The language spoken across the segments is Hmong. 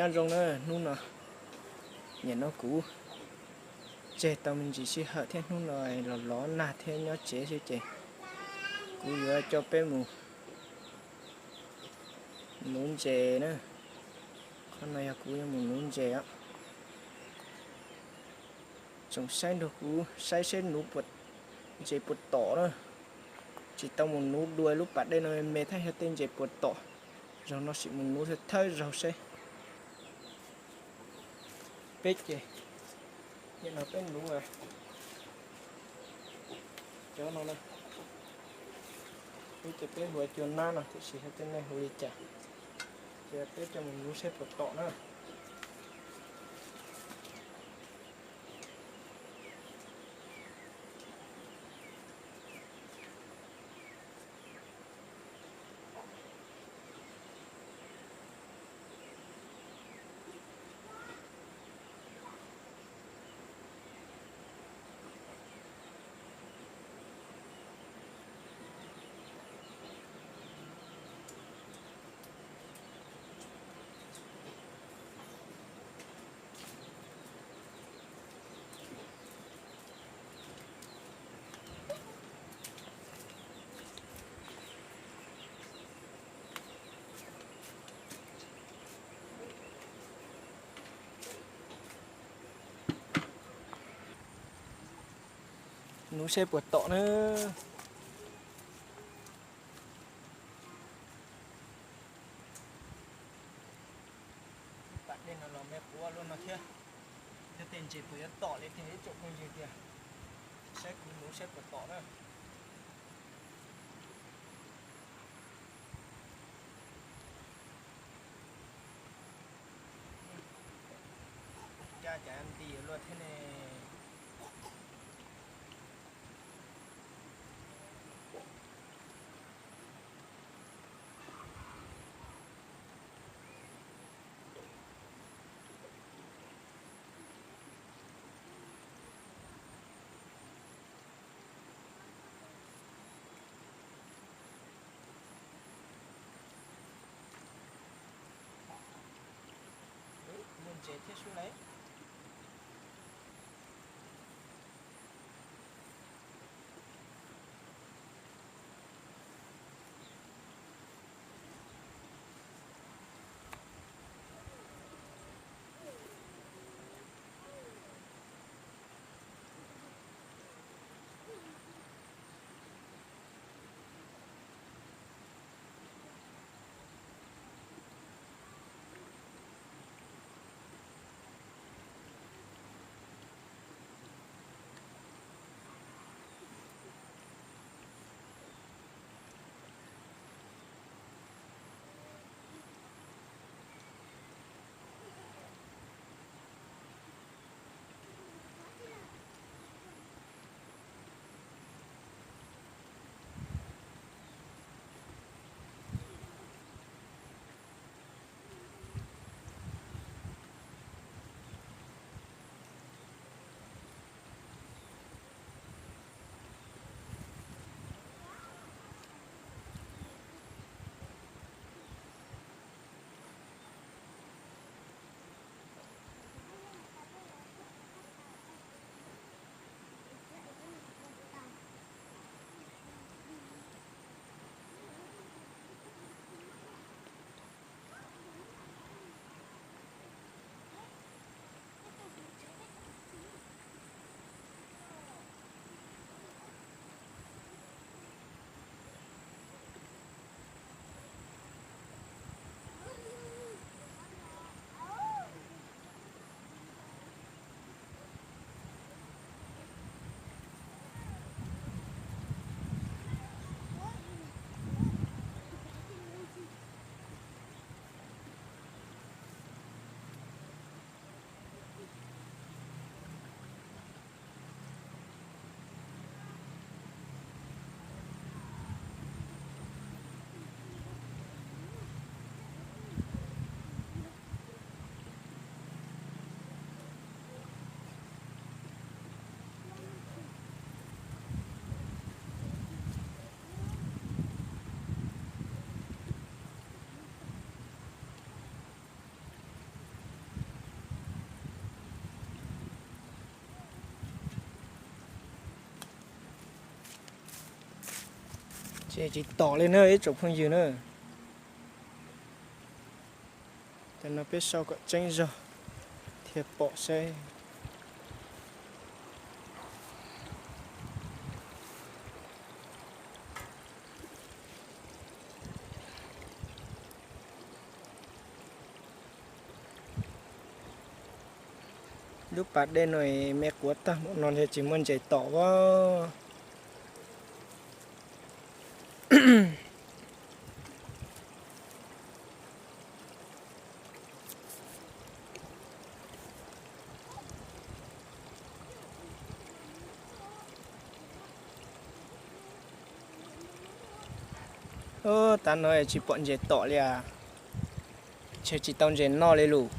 Nyob zoo na, hnub no, nim no kuv tseg tau me ntsis sij hawm thiab hnub no los lov nag thiab nyob tsev xwb ces kuv yuav coj peb mus nuv ntses na. Qhov no yog kuv yuav mus nuv ntses os. Tsoom saib nrog kuv saib seb nuv ntses puas tom na. Tsis tau mus nuv dua lub pas dej no me me thiab yog tej ntses puas tom. Zaum no sim mus nuv thawj zaug seb. Peb ces, nim no peb nuv cov no na. Peb ces peb hu ua cua nab no tiam sis yog tej neeg hu li cas, ces peb coj mus nuv seb puas tom na. Nuv seb puas tom na. Pas dej no los me quav luaj no thiab. Thiab tej ntses puas yuav tom li tiag ib tsoom phooj ywg tiag. Saib kuv nuv seb puas tom na. Cab cas nti luaj thiab ne. Muaj ntses thiab sub lauj. Ces tsis tom li na ib tsoom phooj ywg na. Tam no peb sau kom tseeb zog thiaj pom saib. Lub pas dej no me quav tag npaum no ntshe tsis muaj ntses tom as. Ub, tav no tsis pom ntses tom li as. Ntshe tsis tau ntses noj li lus.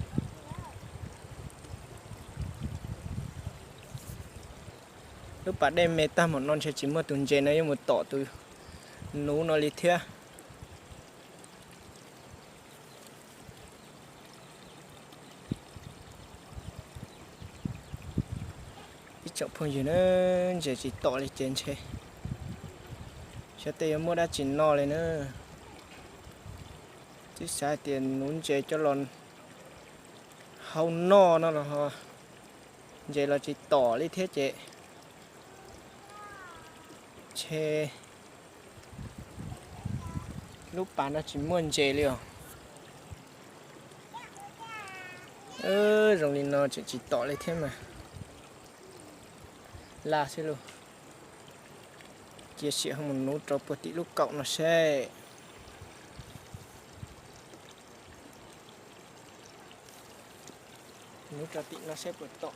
Lub pas dej me tag npaum no ntshe tsis muaj tus ntses no yuav mus tom tus nuv no li thiab. Ib tsoom phooj ywg na, ntses tsis tom li ces ntshe xyov tej yuav muaj dab tsi noj li na. Twb xav hais tias nuv ntses coj los hau noj no los ho ntses los tsis tom li thiab ces ntshe lub pas no tsis muaj ntses li os. Zoo li no tseem tsis tom li thiab mas laj xwb lauj. Cia sim ho mus nuv rau puag tim lub kaum no seb. Nuv rau tim no seb puas tom.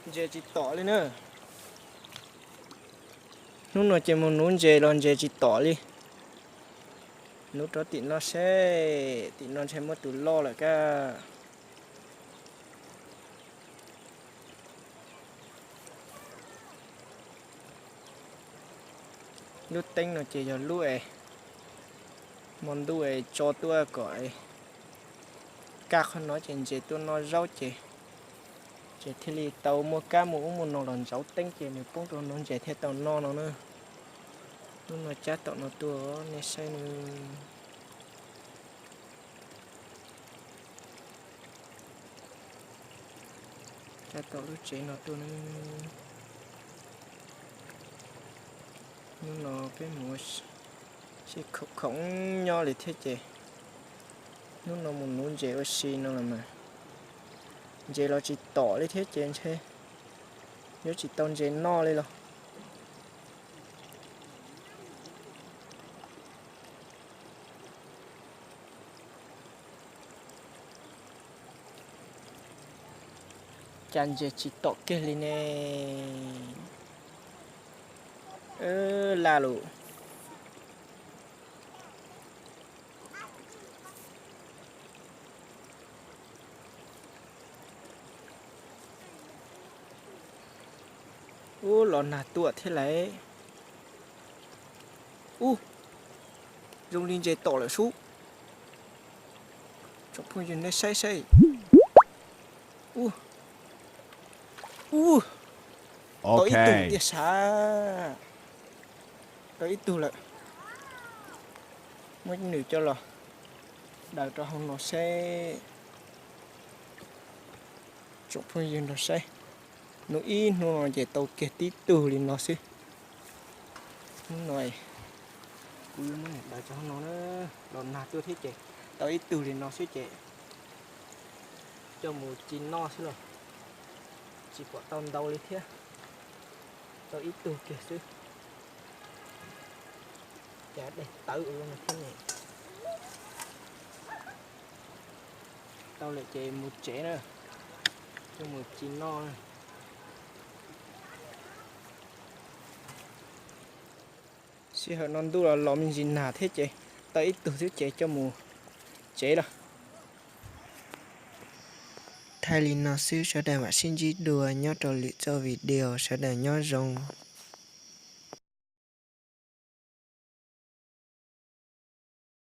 Ntses tsis tom li na. Hnub no ces mus nuv ntses los ntses tsis tom li. Nuv rau tim no seb, tim no ntshe muaj tus loj lawm kab. Lub teeb no ces yog lub es hmo ntuj es tso tuaj kom kaj qhov no ces ntses tuaj noj zaub ces, ces thiaj li tau muaj kab muaj ub muaj no los ntsauv teeb ces nws poob rau no ntses thiaj tau noj no na. Lub no cab tom no tuaj nej saib na. Cab tom lub tsev no tuaj na. Hnub no peb mus ua si khoom khoom nyob li thiab ces hnub no mus nuv ntses ua si no los mas ntses los tsis tom li thiab ces ntshe yuav tsis tau ntses noj li los. Cas ntses tsis tom kiag li ne. Laj lus. Ub, los nag tuaj thiab lauj. Ub, zoo li ntses tom lawm sub. Tsoom phooj ywg nej saib saib. Ub, ub, tau ib tug tiag sav. Tau ib tug lawm. Muab nws coj los daws rau hauv no seb. Tsoom phooj ywg nrog saib. Hnub ib hnub no ces tau kiag tib tug li no xwb. Hnub no kuv yuav muab nws daws rau hauv no na. Los nag tuaj thiab ces tau ib tug li no xwb ces coj mus ci noj xwb los tsis pom tau ntau li thiab. Tau ib tug kiag xwb. Cas dej tawv ua luaj no thiab ne. Tau lawm ces mus tsev na, coj mus ci noj na. Sij hawm no ntuj los los me ntsis nag thiab ces tau ib tug xwb ces coj mus tsev los. Thaij li no xwb, sawv daws mam sib ntsib dua nyob rau lwm txoj video, sawv daws nyob zoo.